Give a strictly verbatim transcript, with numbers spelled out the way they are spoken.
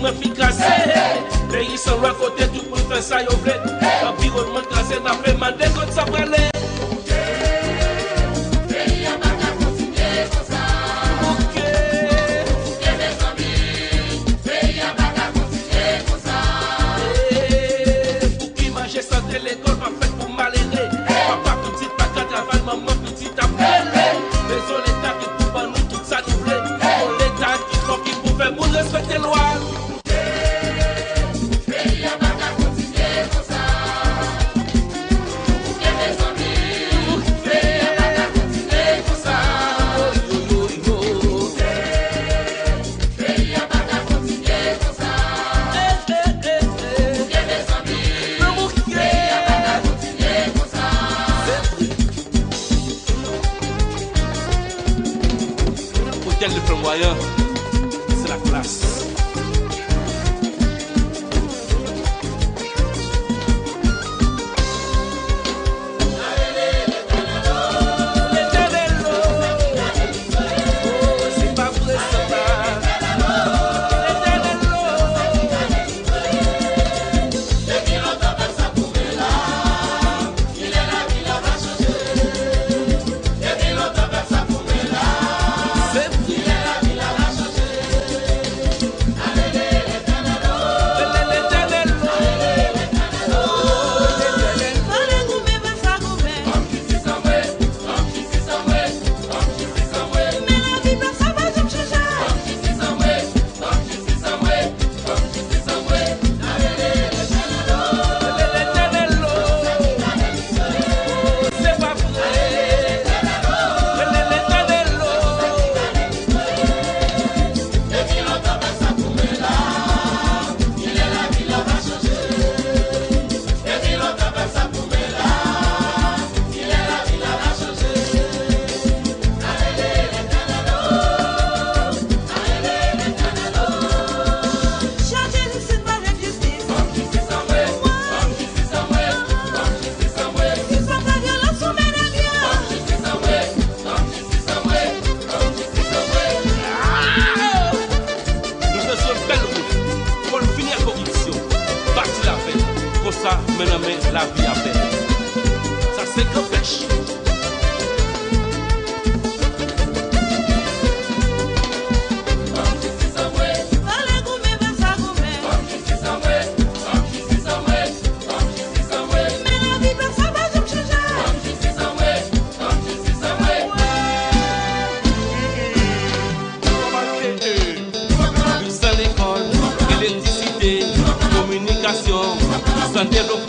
Mwen fin kraze. Peyi san lwa kote tout moun fè sa yo vle. Anviwònman kraze, n ap mande kot sa prale. Peyi a pa ka kontinye konsa. Bouke. Bouke, mezanmi. Peyi a pa ka kontinye konsa. Bouke, manje, sante, lekòl pa fèt pou malere. Papa pitit pa ka travay, manman pitit ap rele. Bezwen Leta ki pou ban nou tout sa nou vle. Yon Leta ki fò, ki pou fè moun respekte lwa. Peyi a pa ka kontinye konsa. Bouke, mezanmi. Peyi a pa ka kontinye konsa. Yo, yo, yo. Peyi a pa ka kontinye konsa. Bouke, mezanmi. Peyi a pa ka kontinye konsa. Otèl de Flamboyant, c'est la classe. Nou bezwen bèl wout. Fò n fini ak koripsyon. Bati lapè. Konsa, men nan men, lavi ap bèl. Sa se Gran Pèch. San lekòl, elektrisite, kominikasyon, san devlopman.